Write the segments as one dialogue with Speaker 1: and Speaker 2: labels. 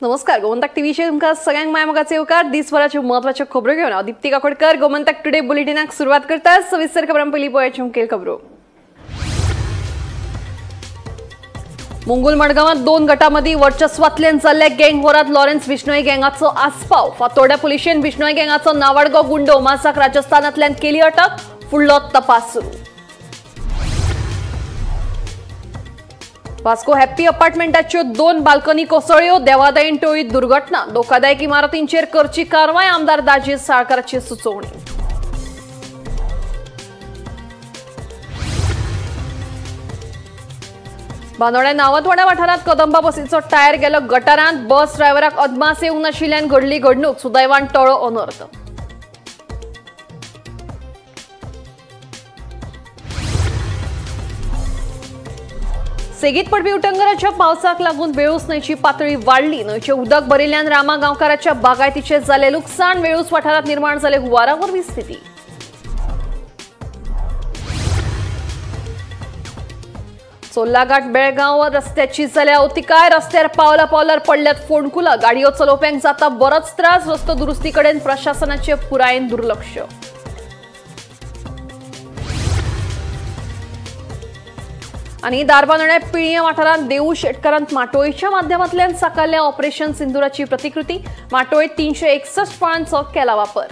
Speaker 1: नमस्कार, गोमंतक टीव्हीचेर तुमकां सगळ्यांक माय मोगाचे येवकार. दिसभराच्यो म्हत्वाच्यो खबरो घेवन हांव दीप्ती काकोडकर गोमंतक टुडे बुलेटिनाक सुरवात करता. सविस्तर खबरां पयलीं पळोवया मुखेल खबरो. मुंगूल मडगांवांत दोन गटांमदीं वर्चस्वांतल्यान जाल्ल्या गँग वॉरांत लॉरेन्स बिश्नोई गँगाचो आस्पाव. फातोड्या पुलिशेन बिश्नोई गँगाचो नावाडगो गुंडो मासाक राजस्थानांतल्यान केली अटक. फुडलो तपास सुरू. वास्को हॅप्पी अपार्टमेंटाच्यो दोन बाल्कनी कोसळ्यो. देवादायन टोळीत दुर्घटना. धोकादायक इमारतींचेर करची कारवाय. आमदार दाजी साळकाराची सुचोवणी. बांदोड्या नावतवाड्या वाठारांत कदंबा बसीचो टायर गेलो गटारांत. बस ड्रायव्हराक अदमास येवंक नाशिल्ल्यान घडली घडणूक. सुदैवान टळो अनर्थ. सेगीत पडपी उटंगराच्या पावसाक लागून वेळूस न्हंयची पातळी वाडली. न्हंयचें उदक भरिल्ल्यान रामा गांवकाराच्या बागायतीचें जालें लुकसाण. वेळूस वाठारांत निर्माण जाले हुंवारा वरवीं स्थिती. चोल्लाघाट बेळगांव रस्त्याची जाल्या अवतिकाय. रस्त्यार पावला पावलार पडल्यात फोंडकुलां. गाडयो चलोवप्यांक जाता बरोच त्रास. रस्तो दुरुस्ती कडेन प्रशासनाचें पुरायेन दुर्लक्ष. आनी दारबांदोड्या पिळये वाठारांत देऊ शेटकारांत माटोळीच्या माध्यमांतल्यान साकारल्या ऑपरेशन सिंदुराची प्रतिकृती. माटोळीत 361 फळांचो केला वापर.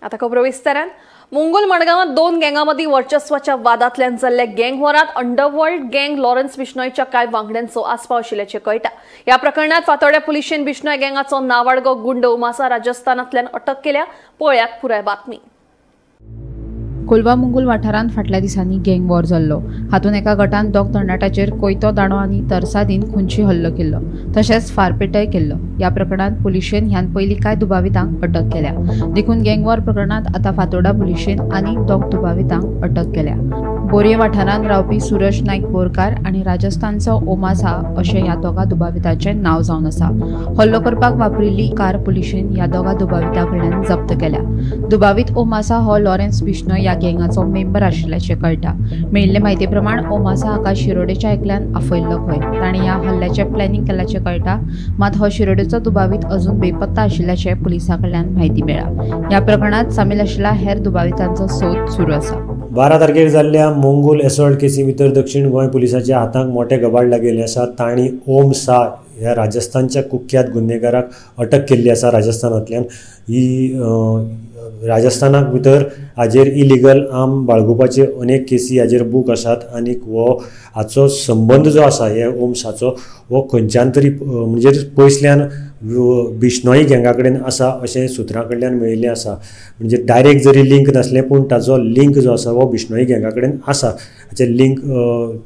Speaker 1: आता खबरो विस्तारान. मुंगूल मडगांवांत दोन गँगांमदीं वर्चस्वाच्या वादांतल्यान जाल्ल्या गँग वॉरांत अंडरवर्ल्ड गँग लॉरेन्स बिश्नोईच्या कांय वांगड्यांचो आस्पाव आशिल्ल्याचें कळटा. ह्या प्रकरणांत फातोड्या पुलिशेन बिश्नोई गँगाचो नावाडगो गुंड उमासा राजस्थानांतल्यान अटक केल्या. पळयात पुराय बातमी.
Speaker 2: कोलवा मुंगूल वाठारांत फाटल्या दिसांनी गँग वॉर जाल्लो. हातूंत एका गटान दोग तरणाट्याचेर कोयतो दांडो आनी तरसादीन खुनशी हल्लो केल्लो, तशेंच फारपेटय केल्लो. ह्या प्रकरणांत पुलिशेन ह्यान पयलीं कांय दुबावितांक अटक केल्या. देखून गँग वॉर प्रकरणांत आतां फातोर्डा पुलिशेन आनी दोग दुबावितांक अटक केल्या. बोरये वाठारांत रावपी सुरज नायक बोरकार आनी राजस्थानचो ओमासा अशें ह्या दोगा दुबाविताचें नांव जावन आसा. हल्लो करपाक वापरिल्ली कार पुलिशेन ह्या दोगा दुबावितां कडल्यान जप्त केल्या. दुबावीत ओमासा हो लॉरेन्स बिश्नोई ह्या गँगाचो मेंबर आशिल्ल्याचें कळटा. मेळिल्ले म्हायती प्रमाण ओमासा हाका शिरोडेच्या एकल्यान आफयल्लो खंय. ताणें ह्या हल्ल्याचें प्लॅनिंग केल्ल्याचें कळटा. मात हो शिरोडेचो दुबावीत अजून बेपत्ता आशिल्ल्याचें पुलिसां कडल्यान म्हायती मेळ्ळा. ह्या प्रकरणांत सामील आशिल्ल्या हेर दुबावितांचो सोद सुरू आसा.
Speaker 3: 12 तारखेर जाल्ल्या मोंगूल एसॉल्ट केसी भितर दक्षिण गोंय पुलिसाच्या हातांक मोठे गबाड लागिल्ले आसा. तांणी ओम सा ह्या राजस्थानच्या कुख्यात गुन्हेगाराक अटक केल्ली आसा. राजस्थानांतल्यान ही राजस्थानाक भितर हाजेर इलिगल आर्म बाळगुपाचे अनेक केसी हाजेर बूक आसात. आनीक हो हाचो संबंद जो आसा हे ओम साचो हो खंयच्यान तरी म्हणजे पयसल्यान बिश्नोई गँगा कडेन आसा अशें सुत्रां कडल्यान मेळिल्लें आसा. म्हणजे डायरेक्ट जरी लिंक नासलें पूण ताचो लिंक जो आसा हो बिश्नोई गँगा कडेन आसा. हाचें लिंक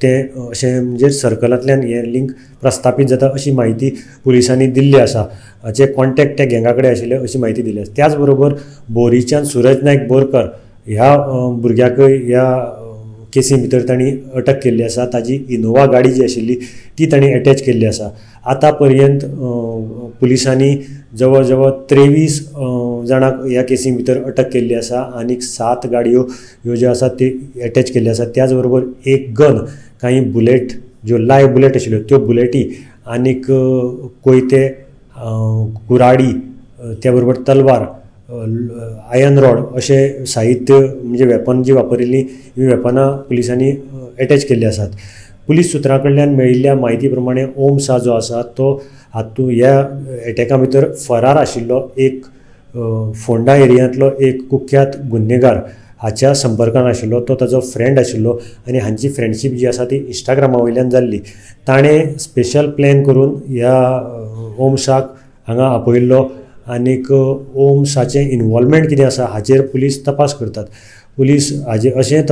Speaker 3: तें अशें म्हणजे सर्कलांतल्यान हें लिंक प्रस्थापीत जाता अशी म्हायती पुलिसांनी दिल्ली आसा. हाचे कॉन्टॅक्ट त्या गँगा कडेन आशिल्ले अशी म्हायती दिली आसा. त्याच बरोबर बोरीच्यान सुरज नायक बोरकर ह्या भुरग्याकय ह्या केसी भितर तांणी अटक केल्ली आसा. ताजी इनोवा गाडी जी आशिल्ली ती तांणी एटॅच केल्ली आसा. आतां पर्यंत पुलिसांनी जवळ जवळ 23 जाणांक ह्या केसी भितर अटक केल्ली आसा आनीक 7 गाडयो ह्यो ज्यो आसा त्यो एटॅच केल्ल्यो आसा. त्याच बरोबर एक गन, कांय बुलेट ज्यो लायव बुलेट आशिल्ल्यो त्यो बुलेटी आनीक कोयते, कुराडी, त्या बरोबर तलवार, आयर्न रॉड अशें साहित्य म्हणजे वेपन जी वापरिल्लीं हीं वेपनां पुलिसांनी एटॅच केल्लीं आसात. पुलीस सुत्रां कडल्यान मेळिल्ल्या म्हायती प्रमाणे ओम सा जो आसा तो हातूंत ह्या एटॅका भितर फरार आशिल्लो एक फोंडा एरियांतलो एक कुख्यात गुन्हेगार हाच्या संपर्कान आशिल्लो. तो ताजो फ्रेंड आशिल्लो आनी हांची फ्रेंडशीप जी आसा ती इंस्टाग्रामा वयल्यान जाल्ली. ताणें स्पेशल प्लॅन करून ह्या ओम साक हांगा आपयिल्लो आनीक ओम साचें इनवॉल्वमेंट कितें आसा हाचेर पुलीस तपास करतात. पुलीस हाजे अशें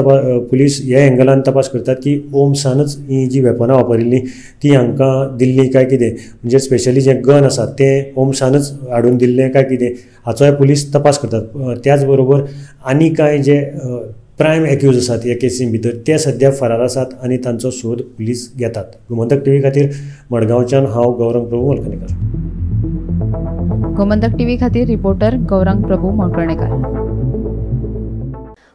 Speaker 3: पुलीस ह्या एंगलान तपास करतात की ओम सानच ही जी वेपनां वापरिल्लीं ती हांकां दिल्लीं काय कितें, म्हणजे स्पेशली जें गन आसा तें ओम सानच हाडून दिल्लें काय कितें हाचोय पुलीस तपास करतात. त्याच बरोबर आनी कांय जे प्रायम एक्यूज आसात ह्या केसी भितर ते सद्या फरार आसात आनी तांचो सोद पुलीस घेतात. गोमंतक टीव्ही खातीर मडगांवच्यान हांव गौरंग प्रभू मलकणेकर.
Speaker 2: गोमंतक टीव्ही खातीर रिपोर्टर गौरंग प्रभू मलकणेकर.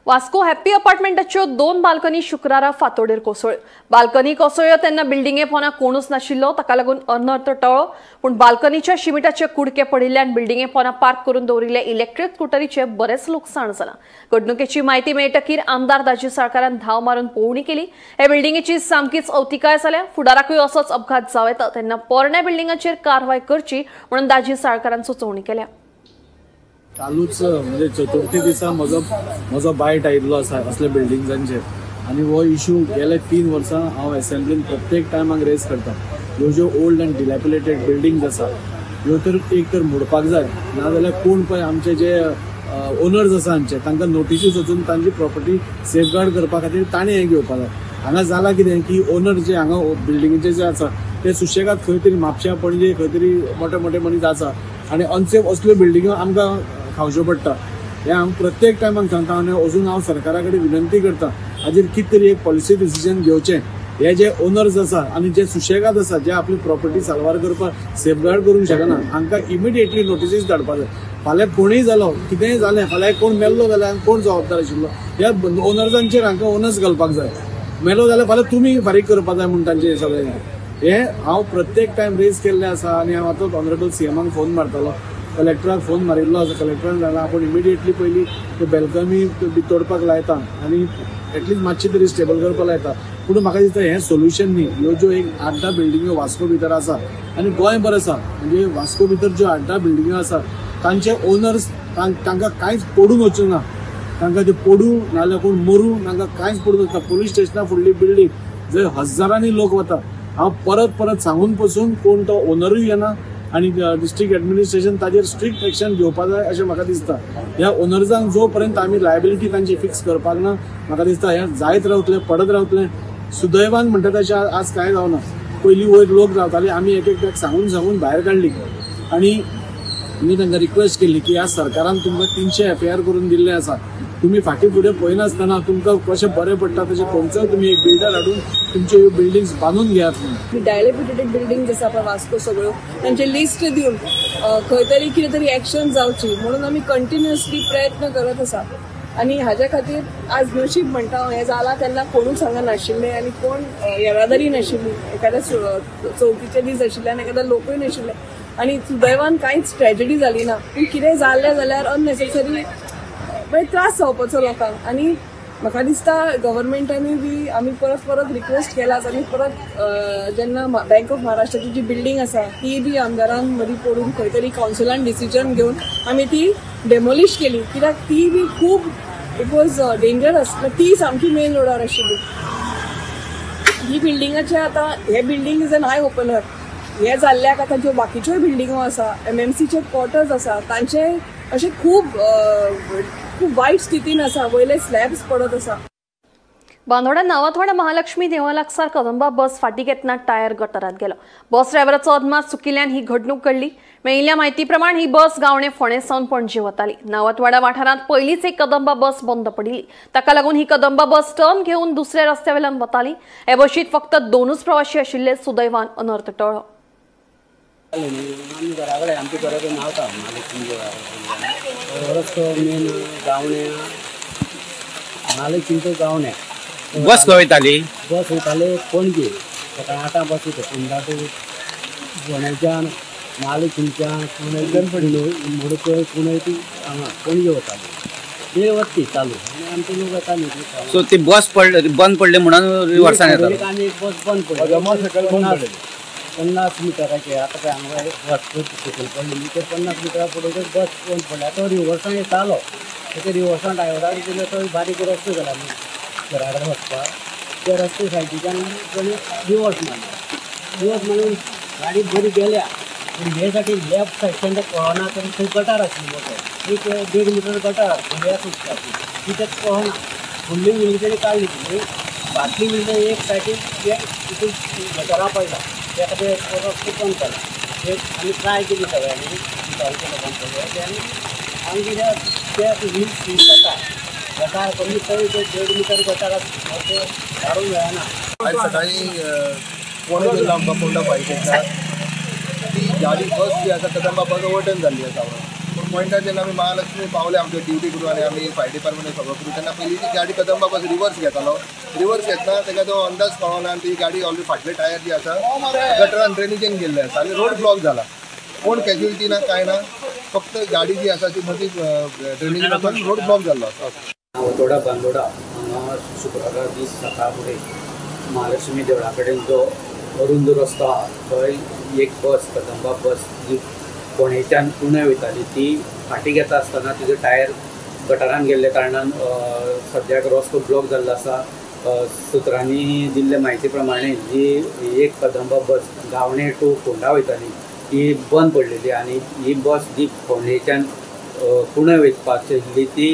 Speaker 1: वास्को हॅप्पी अपार्टमेंटाच्यो 2 बाल्कनी शुक्रारा फातोडेर कोसळ्यो. बाल्कनी कोसळ्यो तेन्ना बिल्डिंगे पोना कोणूच नाशिल्लो, ताका लागून अनर्थ टळ्ळो. पूण बाल्कनीच्या शिमिटाचे कुडके पडिल्ल्यान बिल्डिंगे पोना पार्क करून दवरिल्ले इलेक्ट्रीक स्कुटरीचे बरेच लुकसाण जालां. घडणुकेची म्हायती मेळटकीर आमदार दाजी साळकारान धांव मारून पळोवणी केली. हे बिल्डिंगेची सामकीच अवतिकाय जाल्या. फुडाराकूय असोच अपघात जावं येता तेन्ना पोरण्या बिल्डिंगाचेर कारवाय करची म्हणून दाजी साळकारान सुचोवणी केल्या.
Speaker 4: कालूच म्हणजे चतुर्थी दिसा म्हजो म्हजो बायट आयिल्लो आसा असल्या बिल्डिंग्सांचेर आनी हो इशू गेले 3 वर्सां हांव एसेंब्लीन प्रत्येक टायमाक रेज करता. ह्यो ज्यो ओल्ड अँड डिलॅपिलेटेड बिल्डिंग्स आसा ह्यो तर एक तर मोडपाक जाय, नाजाल्यार कोण पळय आमचे जे ओनर्स आसा हांचे तांकां नोटिसीस वचून तांची प्रॉपर्टी सेफगार्ड करपा खातीर ताणें हें घेवपाक जाय. हांगा जालां कितें की ओनर जे हांगा बिल्डिंगेचे जे आसा ते सुशेगाद खंय तरी म्हापश्यां पणजे खंय तरी मोठे मोठे मनीस आसा आनी अनसेफ असल्यो बिल्डिंग्यो आमकां खावच्यो पडटा. हें हांव प्रत्येक टायमाक सांगता आनी अजून हांव सरकारा कडेन विनंती करता हाजेर कितें तरी एक पॉलिसी डिसिजन घेवचें. हे जे ओनर्स आसा आनी जे सुशेगाद आसा जे आपली प्रॉपर्टी साल्वार करपाक सेफगार्ड करूंक शकना हांकां इमिडिएटली नोटिसीस धाडपाक जाय. फाल्यां कोणूय जालो कितेंय जालें फाल्यां कोण मेल्लो जाल्यार कोण जबाबदार आशिल्लो ह्या ओनर्सांचेर हांकां ओनर्स घालपाक जाय. मेलो जाल्यार फाल्यां तुमी फारीक करपाक जाय म्हूण तांचें सगळें हें हांव प्रत्येक टायम रेज केल्लें आसा. आनी हांव आतां ऑनरेबल सीएमाक फोन मारतालो, कलेक्टराक फोन मारिल्लो आसा. कलेक्टरान सांगलां आपूण इमिडिएटली पयलीं त्यो बेल्कनी तोडपाक लायता आनी एटलिस्ट मातशी तरी स्टेबल करपाक लायता. पूण म्हाका दिसता हें सोल्युशन न्ही. ह्यो ज्यो एक 8-10 बिल्डिंग्यो वास्को भितर आसा आनी गोंयभर आसा म्हणजे वास्को भितर ज्यो 8-10 बिल्डिंग्यो आसा तांचे ओनर्स तांकां कांयच पडून वचूंक ना. तांकां ते पडूं नाजाल्यार कोण मरूं तांकां कांयच पडून वचना. पोलीस स्टेशना फुडली बिल्डींग जंय हजारांनी लोक वता हांव परत परत सांगून पसून कोण तो ओनरूय येना आनी डिस्ट्रिक्ट एडमिनिस्ट्रेशन ताजेर स्ट्रिक्ट एक्शन घेवपाक जाय अशें म्हाका दिसता. ह्या ओनर्सांक जो पर्यंत आमी लायबिलिटी तांची फिक्स करपाक ना म्हाका दिसता हें जायत रावतलें, पडत रावतलें. सुदैवान म्हणटा तशें आज कांय जावना. पयलीं वयर लोक रावताले आमी एक एकट्याक सांगून सांगून भायर काडली आनी आमी तांकां रिक्वेस्ट केली की ह्या सरकारान तुमकां 300 एफआयआर करून दिल्लें आसा, तुमी फाटीं फुडें पळयनासतना तुमकां कशें बरें पडटा तशें खंयचोय तुमी एक बिल्डर हाडून तुमच्यो ह्यो बिल्डिंग्स बांदून घेयात म्हणून.
Speaker 5: डायलेपिटेटेड बिल्डिंग्स आसा पळय वास्को सगळ्यो तांचे लिस्ट दिवन खंय तरी कितें तरी एक्शन जावची म्हणून आमी कंटिन्युअसली प्रयत्न करत आसा. आनी हाज्या खातीर आज नशीब म्हणटा हांव हें जालां तेन्ना कोणूच हांगा नाशिल्ले आनी कोण येरादारी नाशिल्ली, एखाद्या चवथीचे दीस आशिल्ले आनी एखाद्या लोकूय नाशिल्ले आनी सुदैवान कांयच ट्रेजडी जाली ना. पूण कितें जाल्लें जाल्यार अननेसेसरी मागीर त्रास जावपाचो लोकांक. आनी म्हाका दिसता गव्हर्मेंटानूय बी आमी परत परत रिक्वेस्ट केलाच आनी परत जेन्ना बँक ऑफ महाराष्ट्राची जी बिल्डींग आसा ती बी आमदारान मदीं पडून खंय तरी कावन्सिलान डिसिजन घेवन आमी ती डेमोलिश केली कित्याक ती बी खूब it was dangerous. ती सामकी मेन रोडार आशिल्ली. ही बिल्डिंगाचे आतां हे building is an eye opener. हे जाल्ल्याक आतां ज्यो बाकीच्योय बिल्डिंगो आसा एमएमसीचे क्वॉर्टर्स आसा तांचे अशें खूब खूब वायट स्थितीन आसा, वयले स्लॅब्स पडत आसा.
Speaker 1: बांदोड्या नावातवाडा महालक्ष्मी देवळा लागसार कदंबा बस फाटी घेतना टायर गटारात गेलो. बस ड्रायव्हराचो अदमास चुकिल्ल्यान ही घडणूक घडली. मेळिल्ल्या म्हायती प्रमाण ही बस गावणे फोंडें सावन पणजे वताली. नावातवाडा वाठारांत पयलींच एक कदंबा बस बंद पडिल्ली. ताका लागून ही कदंबा बस टर्न घेवन दुसऱ्या रस्त्या वेल्यान वताली. हे बशीत फक्त 2 प्रवाशी आशिल्ले. सुदैवान अनर्थ टळ्ळो.
Speaker 6: आमी घरा कडेन आमच्या घरा कडेन रावता महालक्ष्मी देवळा रस्तो मेन गावण्या महालक्ष्मी टू गावण्या
Speaker 7: बस खंय वयताली?
Speaker 6: बस वयताले पणजे सकाळी 8 बस वयता. 15 टू फोंडेच्यान महालक्ष्मीच्यान पुणे पुणे ती हांगा पणजे वताली. ते वता चालू आनी आमचे लोक येताले.
Speaker 7: सो ती बस पडली बंद पडली म्हणून रिवर्सान येता.
Speaker 6: आनी एक बस बंद पडली 50 मिटराचे. आतां पळय हांगा बस सकयल पडली ते 50 मिटरा फुडें बस बंद पडली. आतां रिवर्सान येतालो ते रिवर्सान ड्रायव्हराक दिलो तो बारीक रस्तो जाला न्ही घरा कडेन वचपाक त्या रस्ते सायडीच्यान ताणें रिवर्स मारलो. रिवर्स मारून गाडी बरी गेल्या पूण हे साठी लेफ्ट सायडच्यान ते कळना तर थंय गटार आसली मोठो एक 1.5 मिटर गटार आसली सुटपाची ती तें कळना. फुडली विली ताणें काडली ती फाटली विली एक सायडीन ते तितून गटारा पडला. त्या खातीर रस्तो बंद जाला. एक आमी ट्राय केली सगळ्यांनी गांवच्या लोकांक सगळें आनी आमी कितें ते व्हील स्लीप जाता गटार कमी तरी ते 1.5 मिटर गटार आसता ते काडूंक मेळना.
Speaker 8: आयज सकाळीं 11:45 आमकां फोंडा फायर स्टेशनार ती गाडी बस जी आसा कदंबा बस ओवरटर्न जाल्ली आसा. पूण पॉयंटार जेन्ना आमी महालक्ष्मी पावले आमच्यो ड्युटी करून आनी आमी फायर डिपार्टमेंट सगळो करून तेन्ना पयली ती गाडी कदंबा बस रिवर्स घेतालो. रिवर्स घेतना ताका तो अंदाज कळना आनी ती गाडी ऑलरेडी फाटले टायर जी आसा गटरान ड्रेनेजीन गेल्ले आसा आनी रोड ब्लॉक जाला. कोण कॅज्युअलिटी ना कांय ना, फक्त गाडी जी आसा ती मदीं ड्रेनेजीन वचून रोड ब्लॉक जाल्लो आसा.
Speaker 7: ओतोडा बांदोडा हांगा शुक्रारा दीस सकाळ फुडें महालक्ष्मी देवळा कडेन जो अरुंद रस्तो आहा थंय एक बस कदंबा बस जी फोंडेच्यान पुणे वयताली ती फाटीं घेता आसतना तिजो टायर गटारान गेल्ल्या कारणान सद्याक रस्तो ब्लॉक जाल्लो आसा. सुत्रांनी दिल्ले म्हायती प्रमाणे जी एक कदंबा बस गावणे टू फोंडा वयताली ती बंद पडलेली आनी ही बस जी फोंडेच्यान पुणे वचपाची आशिल्ली ती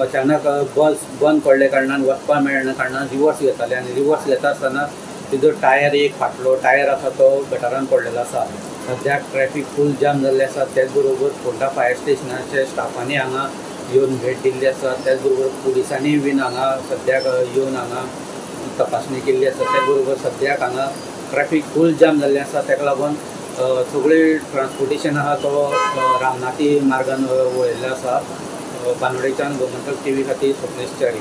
Speaker 7: अचानक बस बंद पडल्या कारणान वचपाक मेळना कारणान रिवर्स घेताले आनी रिवर्स घेता आसतना तिजो टायर एक फाटलो टायर आसा तो गटारान पडलेलो आसा. सद्याक ट्रॅफिक फूल जाम जाल्लें आसा. त्याच बरोबर फोंडा फायर स्टेशनाच्या स्टाफांनी हांगा येवन भेट दिल्ली आसा. त्याच बरोबर पुलिसांनी बीन हांगा सद्याक येवन हांगा तपासणी केल्ली आसा. त्याच बरोबर सद्याक हांगा ट्रॅफिक फूल जाम जाल्लें आसा. ताका लागून सगळें ट्रान्सपोर्टेशन आहा तो रामनाथी मार्गान वळयल्लो आसा. बांदोडेच्यान गोमंतक टीव्ही खातीर स्वप्नेश च्यारी.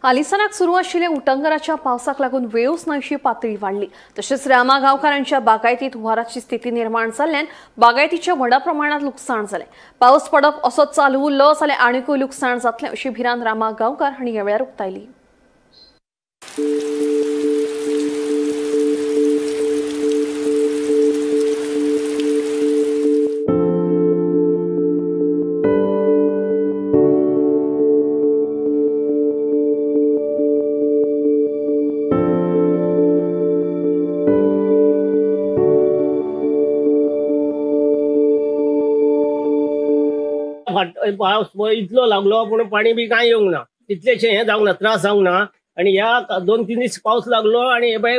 Speaker 1: हालींसराक सुरू आशिल्ल्या उटंगराच्या पावसाक लागून वेळूस न्हंयची पातळी वाडली. तशेंच रामा गांवकारांच्या बागायतीत हुंवाराची स्थिती निर्माण जाल्ल्यान बागायतीचें व्हडा प्रमाणात लुकसाण जालें. पावस पडप असो चालू उरलो जाल्यार आनीकूय लुकसाण जातलें अशी भिरांत रामा गांवकार हांणी ह्या वेळार उक्तायली.
Speaker 9: पावस इतलो लागलो पूण पाणी बी कांय येवंक ना, तितलेशें हें जावंक ना, त्रास जावंक ना. आनी ह्या 2-3 दीस पावस लागलो आनी हे पळय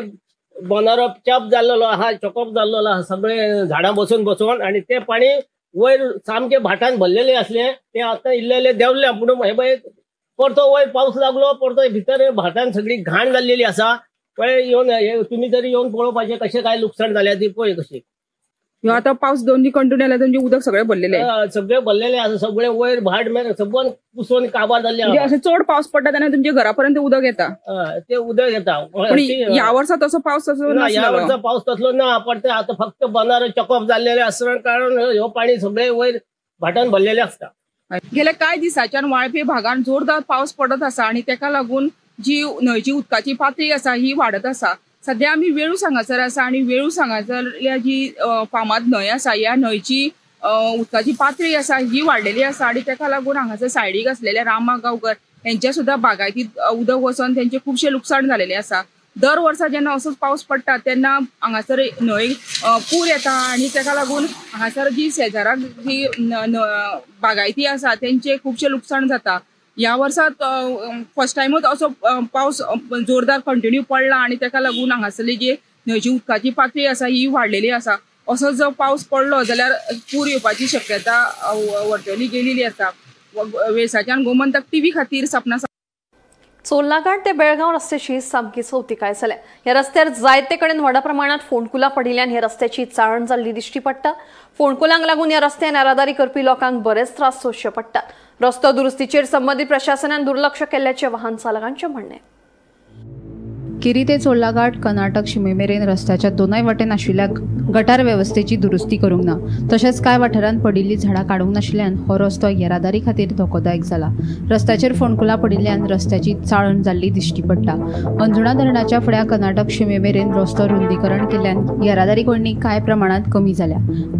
Speaker 9: बोनारो चप जाल्लो आहा, चॉकअप जाल्लो आहा, सगळे झाडां बसून बसून आनी तें पाणी वयर सामकें भाटान भरलेलें आसलें तें आतां इल्लें इल्लें देंवलें. पूण हे पळय परतो वयर पावस लागलो, परतो भितर भाटान सगळी घाण जाल्लेली आसा. पळय येवन तुमी तरी येवन पळोवपाचें कशें काय लुकसाण जालें ती पळय कशी.
Speaker 5: आता पावस 2 कंटिन्यू आला म्हणजे उदक सगळे भरलेले,
Speaker 9: सगळे भरलेले आसा, सगळे वयर भाट मेरेन सगळं पुसोवन काबार जाल्ले.
Speaker 5: अशें चड पावस पडटा तेन्ना तुमच्या घरापर्यंत उदक येता,
Speaker 9: ते उदक येता.
Speaker 5: पण ह्या वर्सा तसो पावस तसो
Speaker 9: ना, ह्या वर्सा पावस तसलो ना. पडटा आतां फक्त बंदारो चॉकअप जाल्लेले आसल्या कारण ह्यो पाणी सगळे वयर भाटान भरलेले आसता.
Speaker 5: गेल्या कांय दिसाच्यान वाळपे भागान जोरदार पावस पडत आसा आनी तेका लागून जी न्हंयची उदकाची पातळी आसा ही वाडत आसा. सध्या आमी वेळूस हांगासर आसा आनी वेळूस हांगासरल्या जी फामाद न्हंय आसा ह्या न्हंयची उदकाची पातळी आसा ही वाडलेली आसा आनी तेका लागून हांगासर सायडीक आसलेल्या रामा गांवकर हेंच्या सुद्दां बागायतीत उदक वचोन तेंचें खुबशें लुकसाण जालेलें आसा. दर वर्सा जेन्ना असोच पावस पडटा तेन्ना हांगासर न्हंय पूर येता आनी तेका लागून हांगासर जी शेजाराक जी बागायती आसा तेंचें खुबशें लुकसाण जाता. ह्या वर्सा फर्स्ट टायमूच असो पावस जोरदार कंटिन्यू पडला आनी तेका लागून हांगासरली जी न्हंयची उदकाची पातळी आसा ही वाडलेली आसा. असो जर पावस पडलो जाल्यार पूर येवपाची शक्यता वर्तवली गेलेली आसा. वेळसाच्यान गोमंतक टीव्ही खातीर सपना.
Speaker 1: चोल्लाघाट ते बेळगांव रस्त्याची सामकी सवतिकाय जाल्या. ह्या रस्त्यार जायते कडेन व्हडा प्रमाणात फोंडकुलां पडिल्ल्यान ह्या रस्त्याची चाळण जाल्ली दिश्टी पडटा. फोंडकुलांक लागून ह्या रस्त्यान येरादारी करपी लोकांक बरेच त्रास सोंसचे पडटात. रस्तो दुरुस्तीचेर संबंदीत प्रशासनान दुर्लक्ष केल्ल्याचें वाहन चालकांचें म्हणणें.
Speaker 2: केरी ते चोल्लाघाट कर्नाटक शिमेमेरेन रस्त्याच्या दोनय वटेन आशिल्ल्या गटार वेवस्थेची दुरुस्ती करूंक ना, तशेंच कांय वाठारांत पडिल्लीं झाडां काडूंक नाशिल्ल्यान हो रस्तो येरादारी खातीर धोकोदायक जाला. रस्त्याचेर फोंडकुलां पडिल्ल्यान रस्त्याची चाळण जाल्ली दिश्टी पडटा. अंजुणा धरणाच्या फुड्या कर्नाटक शिमेमेरेन रस्तो रुंदीकरण केल्ल्यान येरादारी कोंयडी कांय प्रमाणांत कमी जाल्या.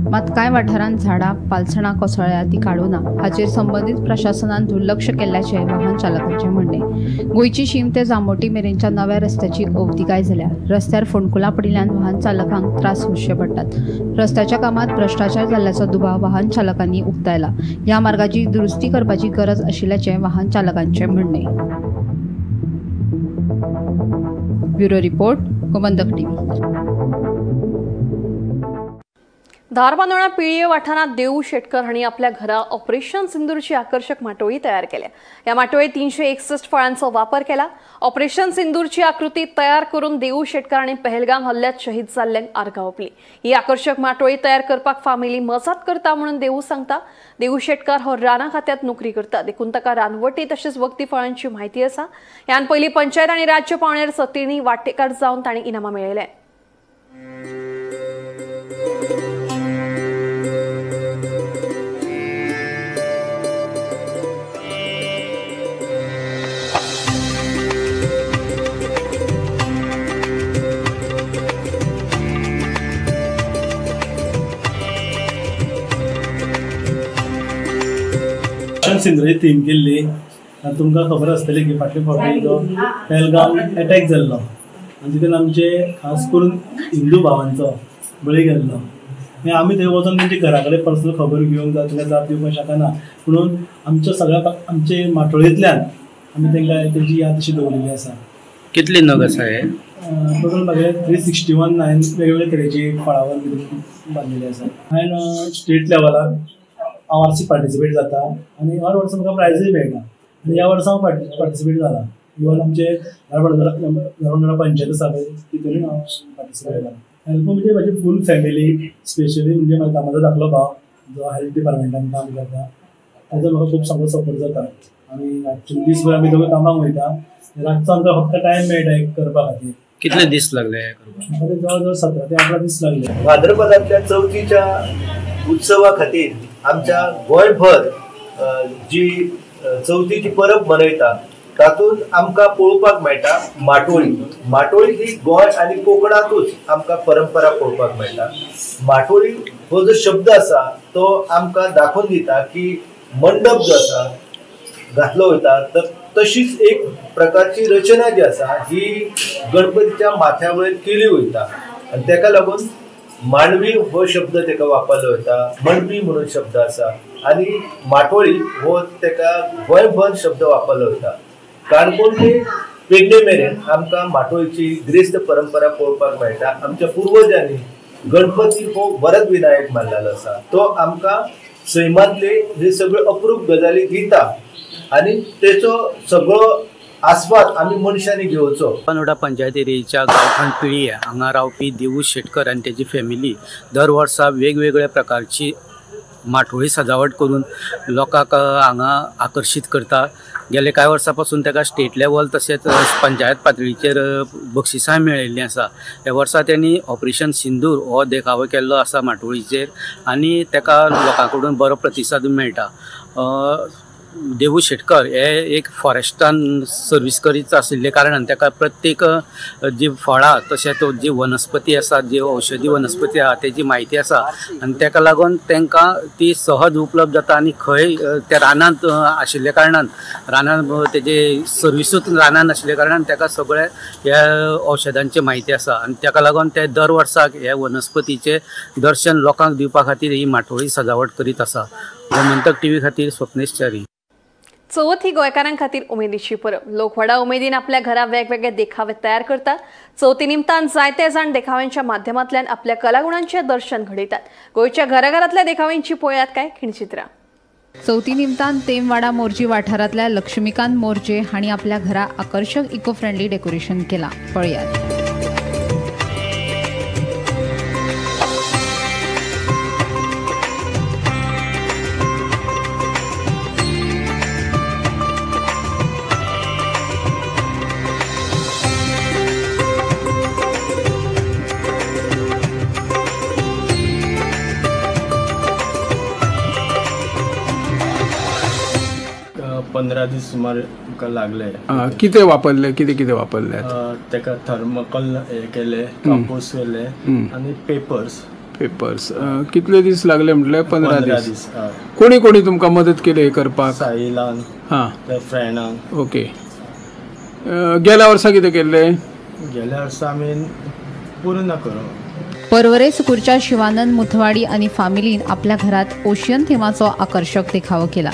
Speaker 2: मात कांय वाठारांत झाडां पालसणां कोसळ्ळ्या ती काडूं ना हाचेर संबंदीत प्रशासनान दुर्लक्ष केल्ल्याचें वाहन चालकांचें म्हणणें. गोंयची शीम ते जांबोटी मेरेनच्या नव्या रस्त्याची अवतिकाय जाल्या. रस्त्यार फोंडकुलां पडिल्ल्यान वाहन चालकांक त्रास सोंसचे पडटात. रस्त्याच्या कामात भ्रश्टाचार जाल्ल्याचो दुबाव वाहन चालकांनी उक्तायला. ह्या मार्गाची दुरुस्ती करपाची गरज आशिल्ल्याचें वाहन चालकांचें म्हणणें. Bureau report, Gomantak TV.
Speaker 1: Dharbandora पिळये वाठारांत देऊ शेटकर हांणी आपल्या घरा ऑपरेशन सिंदूरची आकर्षक माटोळी तयार केल्या. ह्या माटोळीत 361 फळांचो वापर केला. ऑपरेशन सिंदूरची आकृती तयार करून देऊ शेटकर हांणी पहलगाम हल्ल्यात शहीद जाल्ल्यांक आर्गां ओंपली. ही आकर्षक माटोळी तयार करपाक फामिली मजत करता म्हणून देऊ सांगता. देऊ शेटकर हो राना खात्यात नोकरी करता, देखून ताका रानवटी तशेंच वखदी फळांची म्हायती आसा. ह्यान पयलीं पंचायत आनी राज्य पावंड्यार सतींनी वांटेकार जावन तांणी इनामां मेळयले.
Speaker 10: सिंदूरची थीम केल्ली. तुमकां खबर आसतली की फाटले फावटी जो पहलगाम एटॅक जाल्लो आनी तितून आमचे खास करून हिंदू भावांचो बळी गेल्लो. आमी थंय वचोन तेंच्या घरा कडेन पर्सनल खबर घेवंक जाय, तांकां जाप दिवपाक शकना, म्हणून आमच्या सगळ्या आमचे माटोळेंतल्यान आमी तांकां तेंची याद अशी दवरिल्ली आसा.
Speaker 7: कितले नग आसा हे?
Speaker 10: टोटल म्हागे 361 हांवें वेगवेगळे तरेची फळावर बांदिल्ली आसा. हांवें स्टेट लेवलाक हांव आरसी पार्टिसिपेट जाता आनी हर वर्सा म्हाका प्रायजूय मेळटा. आनी ह्या वर्सा हांव पार्टिसिपेट जाला. इवन आमचे धारबांदोडा पंचायत आसा पळय तितूनय हांव पार्टिसिपेट जाला. हेल्प म्हणजे म्हाजी फूल फॅमिली, स्पेशली म्हणजे म्हाका म्हजो धाकलो भाव जो हेल्थ डिपार्टमेंटान काम करता, ताजो म्हाका खूब सामको सपोर्ट जाता. आमी रातचे दीसभर आमी दोगां कामाक वयता, रातचो आमकां फक्त टायम मेळटा एक करपा खातीर.
Speaker 7: कितले दीस लागले?
Speaker 10: म्हाका ते जवळ जवळ 17 ते 18 दीस लागले.
Speaker 11: भाद्रपदांतल्या चवथीच्या उत्सवा खातीर आमच्या गोंयभर जी चवथीची परब मनयता तातूंत आमकां पळोवपाक मेळटा माटोळी. माटोळी ही गोंय आनी कोंकणांतूच आमकां परंपरा पळोवपाक मेळटा. माटोळी हो जो शब्द आसा तो आमकां दाखोवन दिता की मंडप जो आसा घातलो वयता तर तशीच एक प्रकारची रचना जी आसा ही गणपतीच्या माथ्या वयर केली वयता आनी तेका लागून मांडवी हो शब्द तेका वापरलो वता, मंडपी म्हणून शब्द आसा आनी माटोळी हो तेका गोंयभर शब्द वापरलो वता. काणकोण ते पेडणे मेरेन आमकां माटोळीची गिरेस्त परंपरा पळोवपाक मेळटा. आमच्या पुर्वजांनी गणपती हो वरद विनायक मानलेलो आसा, तो आमकां सैमांतले हे सगळे अप्रूप गजाली दिता आनी तेचो सगळो आस्वाद आमी मनशांनी घेवचो.
Speaker 7: धारबांदोडा पंचायत एरियेच्या गांवठण पिळये हांगा रावपी देऊ शेटकर आनी तेजी फॅमिली दर वर्सा वेगवेगळ्या प्रकारची माटोळी सजावट करून लोकांक हांगा आकर्शीत करता. गेले कांय वर्सां पासून ताका स्टेट लेवल तशेंच पंचायत पातळीचेर बक्षिसां मेळिल्लीं आसा. ह्या वर्सा तेणी ऑपरेशन सिंदूर हो देखावो केल्लो आसा माटोळीचेर आनी ताका लोकां कडून बरो प्रतिसाद मेळटा. देवू शेटकर हे एक फॉरेस्टान सर्वीस करीत आशिल्ले कारणान ताका प्रत्येक जी फळां तशेंच जी वनस्पती आसा, जी औषधी वनस्पती आसा तेजी म्हायती आसा आनी ताका लागून तांकां ती सहज उपलब्ध जाता आनी खंय त्या रानांत आशिल्ल्या कारणान रानांत तेजे सर्विसूच रानांत आशिल्ल्या कारणान ताका सगळे ह्या औषधांची म्हायती आसा आनी ताका लागून ते दर वर्साक ह्या वनस्पतीचें दर्शन लोकांक दिवपा खातीर ही माटोळी सजावट करीत आसा. गोमंतक टीव्ही खातीर स्वप्नेश च्यारी.
Speaker 1: चवथ ही गोंयकारां खातीर उमेदीची परब. लोक व्हडा उमेदीन आपल्या घरा वेगवेगळे देखावे तयार करतात. चवथी निमतान जायते जाण देखाव्यांच्या माध्यमांतल्यान आपल्या कलागुणांचें दर्शन घडयतात. गोंयच्या घराघरांतल्या देखाव्यांची पळयात काय खिणचित्रां.
Speaker 2: चवथी निमतान तेमवाडा मोर्जी वाठारांतल्या लक्ष्मीकांत मोर्जे हांणी आपल्या घरा आकर्शक इको फ्रेंडली डेकोरेशन केलां. पळयात.
Speaker 12: पंदरा दीस सुमार तुमकां लागले.
Speaker 13: कितें वापरले, कितें कितें वापरले?
Speaker 12: ताका थर्मोकॉल हे केले, कापूस केले आनी पेपर्स.
Speaker 13: पेपर्स कितले दीस लागले म्हटल्यार? 15 दीस. कोणी कोणी तुमकां मदत केली हे करपाक?
Speaker 12: साहिलान, हां, फ्रेंडान.
Speaker 13: ओके. गेल्या वर्सा कितें केल्लें?
Speaker 12: गेल्या वर्सा आमी पूर्ण ना करूं.
Speaker 2: पर्वरे सुकूरच्या शिवानंद मुथवाडी आनी फामिलीन आपल्या घरात ओशियन थीमाचो आकर्शक देखावो केला.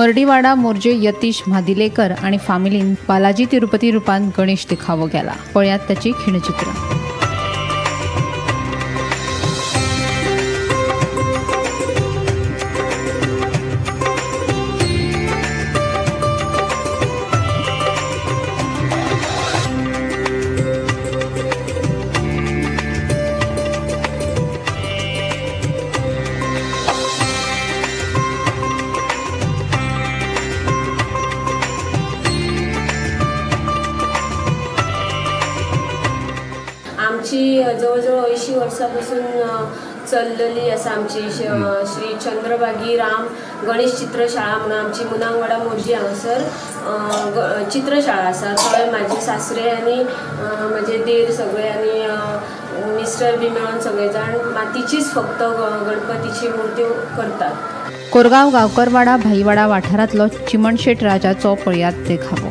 Speaker 2: मर्डीवाडा मोरजे यतीश म्हादिलेकर आनी फामिलीन बालाजी तिरुपती रूपान गणेश देखावो केला. पळयात ताची खिणचित्र.
Speaker 14: आमची जवळजवळ 80 वर्सां चल्लेली आसा आमची श्री चंद्रभागी राम गणेश चित्रशाळा म्हणून आमची मुनांगवाडा मोरजी हांगासर चित्रशाळा आसा. थंय म्हाजे सासरे आनी म्हजे देर सगळे आनी मिस्टर बी मेळून सगळे जाण मातीचीच फक्त गणपतीची मूर्ती करतात.
Speaker 2: कोरगांव गांवकरवाडा भाईवाडा वाठारांतलो चिमणशेट राजाचो पळयात देखावो.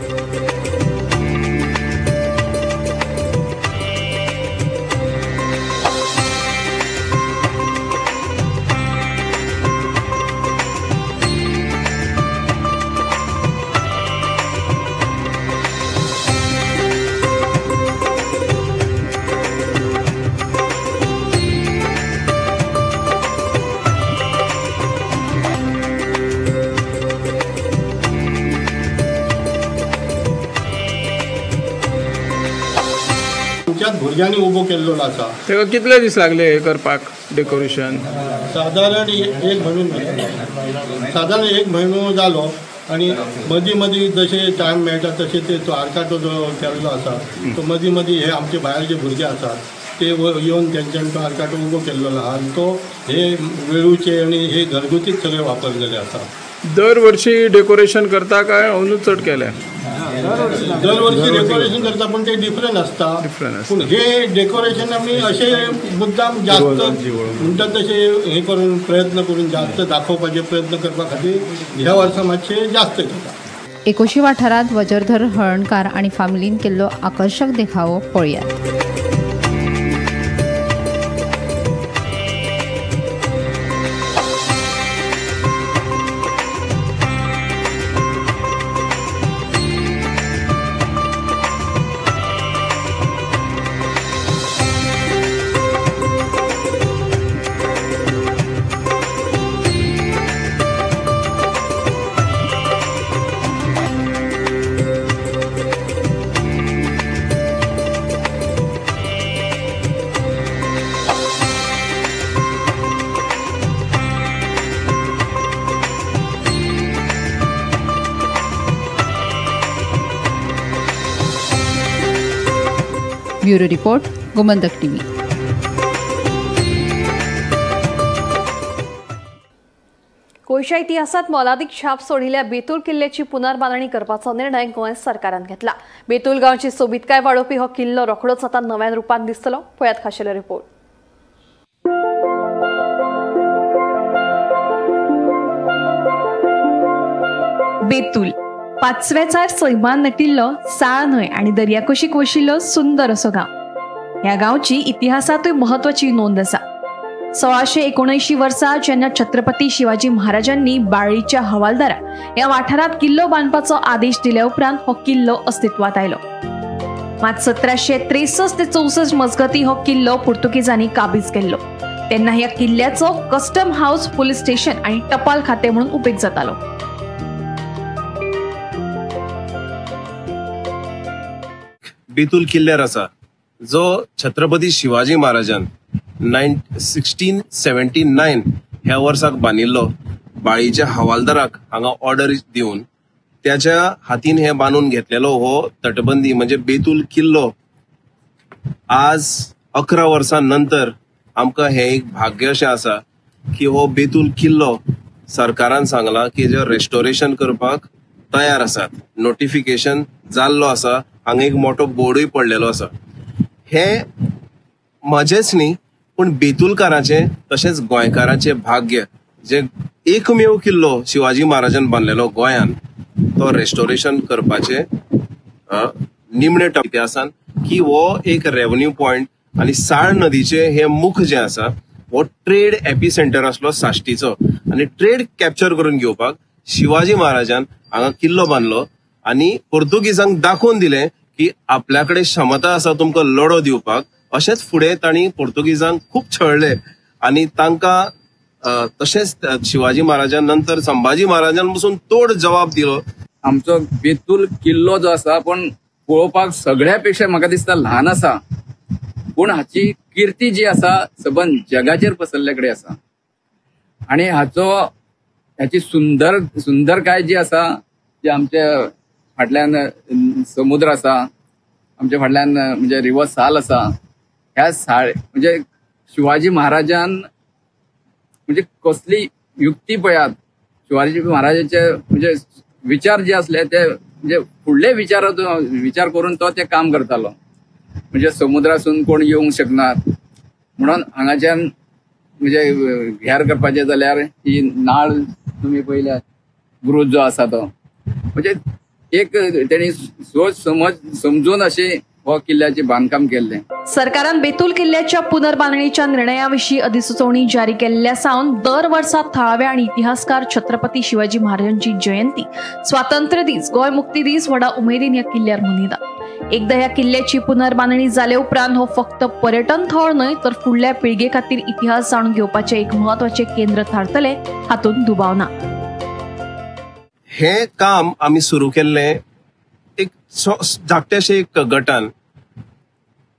Speaker 15: भुरग्यांनी उबो केल्लो आसा.
Speaker 13: तेका कितले दीस लागले हे करपाक डेकोरेशन?
Speaker 15: सादारण एक म्हयनो, सादारण एक म्हयनो जालो. आनी मदीं मदीं जशें टायम मेळटा तशें ते तो आरकाटो जो केल्लो आसा तो मदीं मदीं हे आमचे भायर जे भुरगे आसात ते येवन तेंच्यांनी तो आरकाटो उबो केल्लो आहा आनी तो हे वेळूचे आनी हे घरगुतीच सगळे वापरलेले आसा.
Speaker 13: दरवर्षी डेकोरेशन करता काय अंदू चड केलें?
Speaker 15: दरवर्षी डेकोरेशन करता, पण ते डिफरंट आसता. पूण हे डेकोरेशन आमी अशें मुद्दाम जास्त म्हणटात तशें हे करून प्रयत्न करून जास्त दाखोवपाचे प्रयत्न करपा खातीर ह्या वर्सा मातशें जास्त करता.
Speaker 2: एकोशी वाठारांत वजरधर हळणकार आनी फामिलीन केल्लो आकर्शक देखावो पळयात. Bureau report, Gomantak TV.
Speaker 1: गोंयच्या इतिहासात मोलादीक छाप सोडिल्ल्या बेतूल किल्ल्याची पुनर्बांदणी करपाचो निर्णय गोंय सरकारान घेतला. बेतूल गांवची सोबीतकाय वाडोवपी हो किल्लो रोखडोच आतां नव्या रुपान दिसतलो. पळयात खाशेलो रिपोर्ट.
Speaker 16: बेतूल पाचव्याचार सैमान नटिल्लो साळ न्हंय आनी दर्याकुशीक वशिल्लो सुंदर असो गांव. ह्या गांवची इतिहासांतूय म्हत्वाची नोंद आसा. 1679 वर्सा जेन्ना छत्रपती शिवाजी महाराजांनी बाळीच्या हवालदारा ह्या वाठारांत किल्लो बांदपाचो आदेश दिल्या उपरांत हो किल्लो अस्तित्वात आयलो. मात 1763 ते 64 मजगती हो किल्लो पुर्तुगेजांनी काबीज केल्लो. तेन्ना ह्या किल्ल्याचो कस्टम हाऊस, पुलीस स्टेशन आनी टपाल खातें म्हणून उपेग जातालो.
Speaker 17: बेतूल किल्ल्यार आसा जो छत्रपती शिवाजी महाराजान 1679 ह्या वर्साक बांदिल्लो. बाळीच्या हवालदाराक हांगा ऑर्डर दिवन त्याच्या हातीन हे बांदून घेतलेलो हो तटबंदी म्हणजे बेतूल किल्लो आज 11 वर्सां नंतर आमकां हें एक भाग्य अशें आसा की हो बेतूल किल्लो सरकारान सांगला की जे रेस्टोरेशन करपाक तयार आसात. नोटिफिकेशन जाल्लो आसा, हांगा एक मोठो बोर्डूय पडलेलो आसा. हे म्हजेच न्ही पूण बेतुलकारांचें तशेंच गोंयकारांचें भाग्य जे एकमेव किल्लो शिवाजी महाराजान बांदलेलो गोंयान तो रेस्टोरेशन करपाचें निमणे इतिहासान की हो एक रेवन्यू पॉयंट आनी साळ नदीचे हे मुख जे आसा हो ट्रेड एपी सेंटर आसलो साश्टीचो आनी ट्रेड कॅप्चर करून घेवपाक शिवाजी महाराजान हांगा किल्लो बांदलो आनी पोर्तुगीजांक दाखोवन दिलें की आपल्या कडेन क्षमता आसा तुमकां लढो दिवपाक. अशेंच फुडें तांणी पोर्तुगीजांक खूब छळले आनी तांकां तशेंच शिवाजी महाराजान नंतर संभाजी महाराजान पसून तोड जबाब दिलो.
Speaker 18: आमचो बेतूल किल्लो जो आसा पण पळोवपाक सगळ्या पेक्षा म्हाका दिसता ल्हान आसा, पूण हाची किर्ती जी आसा सबंद जगाचेर पसरल्ले कडेन आसा आनी हाचो हाची सुंदरकाय जी आसा जी आमच्या फाटल्यान समुद्र आसा, आमच्या फाटल्यान म्हणजे रिवर साल आसा, ह्या साळ म्हणजे शिवाजी महाराजान म्हणजे कसली युक्ती पळयात, शिवाजी महाराजाचे म्हणजे विचार जे असले ते म्हणजे फुडले विचार करून तो ते काम करतालो. म्हणजे समुद्रासून कोण येवंक शकनात म्हणून हांगाच्यान म्हणजे घेर करपाचें जाल्यार ही नाळ तुमी पळयल्या बुरूज जो आसा तो म्हणजे एक तेणी सोच समज समजून अशें हो किल्ल्याचे बांधकाम केल्लें.
Speaker 16: सरकारान बेतूल किल्ल्याच्या पुनर्बांधणीच्या निर्णयाविशीं अधिसुचोवणी जारी केल्ल्या सावन दर वर्सा थळावे आनी इतिहासकार छत्रपती शिवाजी महाराजांची जयंती, स्वातंत्र्य दीस, गोंय मुक्ती दीस व्हडा उमेदीन ह्या किल्ल्यार मनयतात. एकदा ह्या किल्ल्याची पुनर्बांधणी जाले उपरांत हो फक्त पर्यटन थळ न्हय तर फुडल्या पिळगे खातीर इतिहास जाणून घेवपाचें एक म्हत्वाचें केंद्र थारतलें हातूंत दुबाव ना.
Speaker 17: हें काम आमी सुरू केल्लें एक धाकट्याशे एक गटान,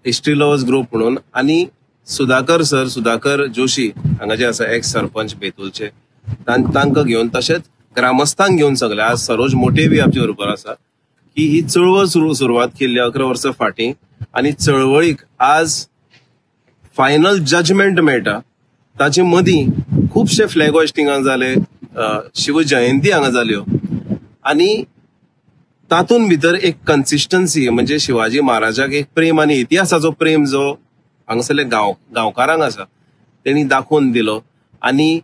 Speaker 17: हिस्ट्री लवर्स ग्रुप म्हणून, आनी सुधाकर सर, सुधाकर जोशी हांगा जे आसा एक्स सरपंच बेतूलचे, तांकां घेवन तशेंच ग्रामस्थांक घेवन सगळे आज सरोज मोटे बी आमचे बरोबर आसा की ही चळवळ सुरवात केल्ली 11 वर्सां फाटीं आनी चळवळीक आज फायनल जजमेंट मेळटा. ताचे मदीं खुबशे फ्लॅग होस्टिंगां जाले, शिवजयंती हांगा जाल्यो आनी तातूंत भितर एक कन्सिस्टन्सी म्हणजे शिवाजी महाराजाक एक प्रेम आनी इतिहासाचो प्रेम जो हांगासरले गांवकारांक आसा तेणी दाखोवन दिलो. आनी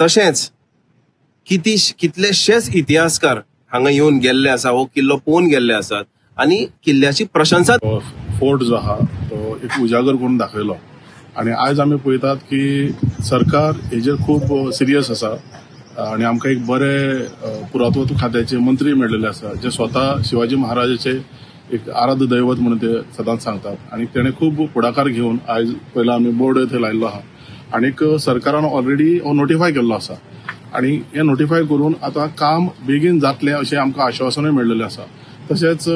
Speaker 17: तशेंच कितलेशेच इतिहासकार हांगा येवन गेल्ले आसा, हो किल्लो पळोवन गेल्ले आसात आनी किल्ल्याची प्रशंसा.
Speaker 19: फोर्ट जो आहा तो एक उजागर करून दाखयलो आनी आयज आमी पळयतात की सरकार हेजेर खूब सिरियस आसा आनी आमकां एक बरे पुरातत्व खात्याचे मंत्री मेळिल्ले आसा जे स्वता शिवाजी महाराजाचे एक आराध्य दैवत म्हणून ते सदांच सांगतात आनी तेणें खूब फुडाकार घेवन आयज पयला आमी बोर्ड थंय लायिल्लो आहा आनीक सरकारान ऑलरेडी हो नोटिफाय केल्लो आसा आनी हें नोटिफाय करून आतां काम बेगीन जातलें अशें आमकां आश्वासनूय मेळिल्लें आसा. तशेंच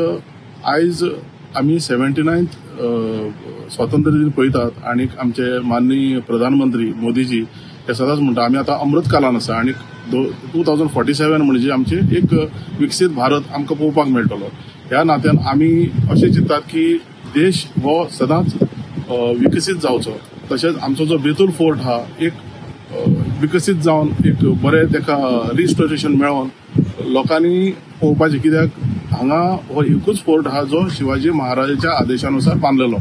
Speaker 19: आयज आमी 79th स्वातंत्र्य दिन पळयतात आनी आमचे माननीय प्रधानमंत्री मोदीजी हे सदांच म्हणटा आमी आतां अमृतकालान आसा आनी 2047 म्हणजे आमचे एक विकसीत भारत आमकां पळोवपाक मेळटलो. ह्या नात्यान आमी अशें चिंतात की देश हो सदांच विकसीत जावचो, तशेंच आमचो जो बेतूल फोर्ट आहा एक विकसीत जावन एक बरें ताका रिस्टोरेशन मेळोन लोकांनी पळोवपाचें, कित्याक हांगा हो एकूच फोर्ट आहा जो शिवाजी महाराजाच्या आदेशानुसार बांदलेलो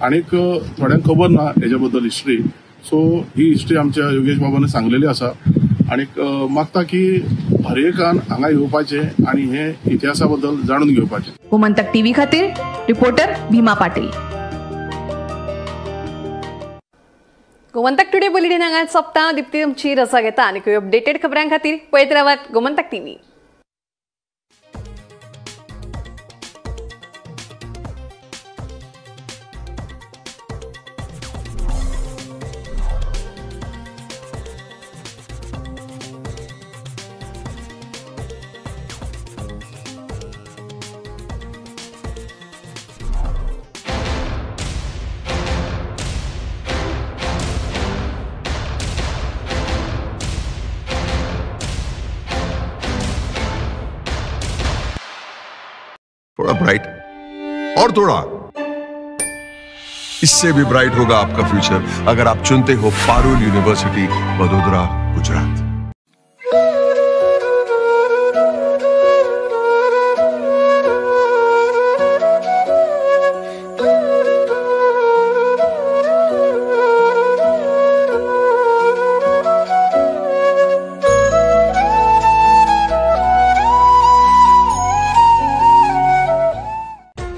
Speaker 19: आनीक थोड्यांक खबर ना हेच्या बद्दल हिस्ट्री. सो ही हिस्ट्री आमच्या योगेश बाबान सांगलेली आसा आनीक मागता की हर एकान हांगा येवपाचें आनी हे इतिहासा बद्दल जाणून घेवपाचें.
Speaker 16: गोमंतक टीव्ही खातीर रिपोर्टर भीमा पाटील.
Speaker 1: गोमंतक टुडे बुलेटिन हांगा सोंपता. दीप्ती तुमची रजा घेता आनी अपडेटेड खबरां खातीर पळयत रावात गोमंतक टीव्ही.
Speaker 20: थोड़ा ब्राइट और थोड़ा इससे भी ब्राइट होगा आपका फ्यूचर अगर आप चुनते हो पारुल यूनिवर्सिटी, वडोदरा, गुजरात।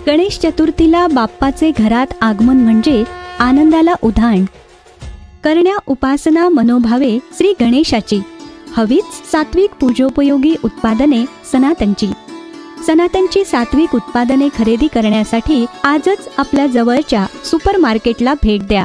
Speaker 21: गणेश चतुर्थीला बाप्पाचे घरात आगमन म्हणजे आनंदाला उधाण. करण्या उपासना मनोभावे श्री गणेशाची, हवीच सात्विक पूजोपयोगी उत्पादने सनातनची. सनातनची सात्विक उत्पादने खरेदी करण्यासाठी आजच आपल्या जवळच्या सुपर मार्केटला भेट द्या.